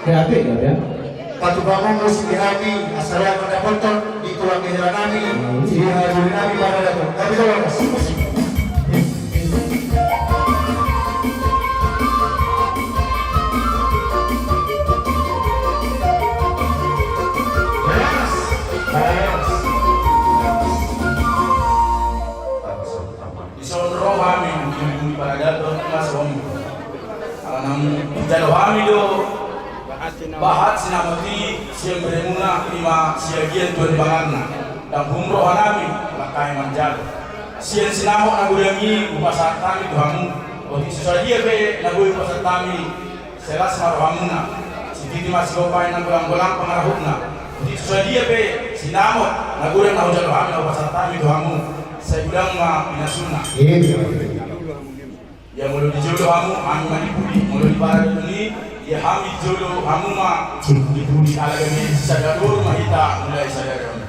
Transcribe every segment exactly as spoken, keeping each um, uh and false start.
Ate, ya, ya. Patupahon muse di hami, asa laho mandapothon di tulang ni hela nami, di hajuri nami paradaton. Gabe jala horas, musik. Horas, horas. Dison ro hami, di paradaton, mas hami. Ala naung dijalo hami do bahat sinamot i sian beremuna, ima siagian tuan panganna. Ndang hum roha nami, langkai manjalo. Sian sinamot na godang i hupasahat hami tu hamu. Otik so sadia pe na boi hupasahat hami, sai las ma rohamuna. Sititi ma sigopai na golang-golang pangarahutna. Otik so sadia pe sinamot na godang na hujalo hami na hupasahat hami tu hamu, sai godang ma pinasuna. Ia molo di jolo hamu, hami ma di pudi, molo di paradaton i, ia hami di jolo, hamu ma di pudi. Ala gabe sada boru ma hita, mulai sada boru.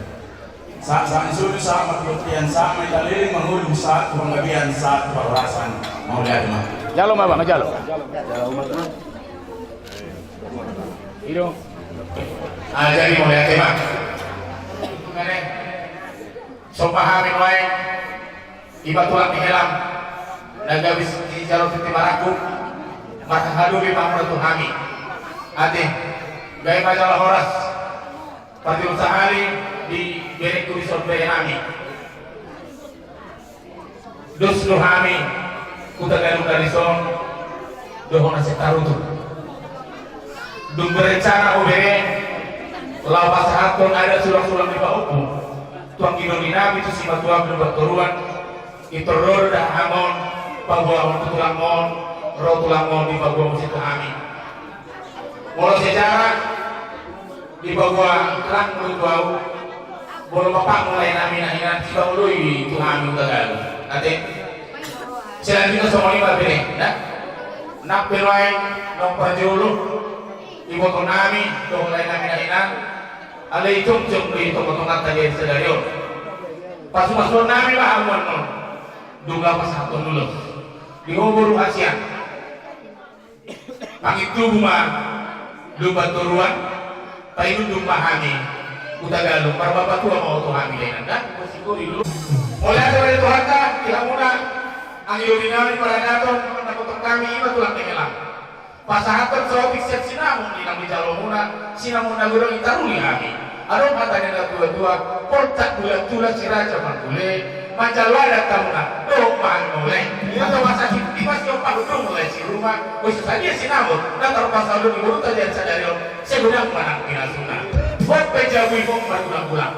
Sahat, sahat ni solu, sahat ma tu bontean, sahat ma hita leleng mangolu, sahat tu panggabean, sahat tu parhorasan. Mauliate ma. Jalo ma, Bang, jalo. Ido. Ah, jadi mauliate ma. Somba hami nuaeng. Ima tulang ni helam na gabe dijalo tintin marangkup, marhahadopi ma hamu tu hami. Ate, gabe ma jala horas. Patiur sahali di berengku dison, bere nami. Dos do hami Hutagalung na dison dohot na sitarutung. Dung berencana ho bere laho pasahathon adat sulang-sulang ni pahompu tu anggi doli nami, tu simatuam dohot toruan. Pintor ro do dahahang on paboahon tu tulang on, ro tulang on dipaboa muse tu hami. Molo sejarah dipaboa tulang do tu ahu, molo bapakmu lae nami na hinan, dipaboa do i tu hami Hutagalung. Ate. Selanjutna songon i ma bere, na? Nang pe nuaeng naung parjolo, iboto nami dohot lae nami na hinan, alai jongjong do i tonga-tonganta di sadari on. Pasu-pasuon nami ma hamu annon. Dung laho pasahathon ulos di ho boru hasian. Pangintubu ma lumban toruan, painundung ma hami Hutagalung, marbapatua ma ho tu hami, da inang da. Mauliate ma di Tuhanta di hamuna anggi doli nami paradaton, na botohon nami ima tulang ni helam. Pasahathon saotik sian sinamot ni na dijalo muna, sinamot na godang i taruli hami. Adong hata ni na tua-tua, poltak bulan tulan si raja mangule, manjalo adat hamuna dohot ma hami mauliate. Ia tau masa sipti pasti on pahundung mulai si ruma, boi so sadia sinamot na tarpasahonduk di boruta di sadari on, sai godang ma nang pinasuna. Hot pe jabu i hot margulang-gulang.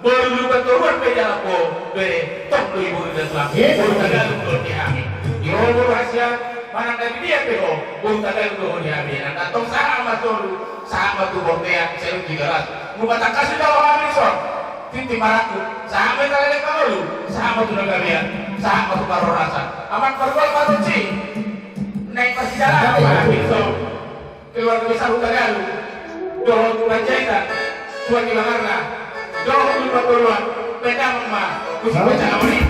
Boru lumban toruan pe dialap ho bere, tong do i boru na tulang. Boru Tagalog do di hami. Di ho boru hasian manang na di dia pe ho, boru Tagalog do ho di hami. Nang tong sahat ma solu, sahat ma tu bontean, saluhut di garas. Nunga tangkas dijalo hami dison tintin marangkup, sahat ma hita leleng mangolu, sahat ma tu panggabean, sahat ma tu parhorasan. Amang pargual patonsi, naeng parsijalaan ma hami dison. Keluarga besar Hutagalung dohot Panjaitan, Tuan ni Baharna dohot Lumban Toruan, baen damang ma musik baca lawan i.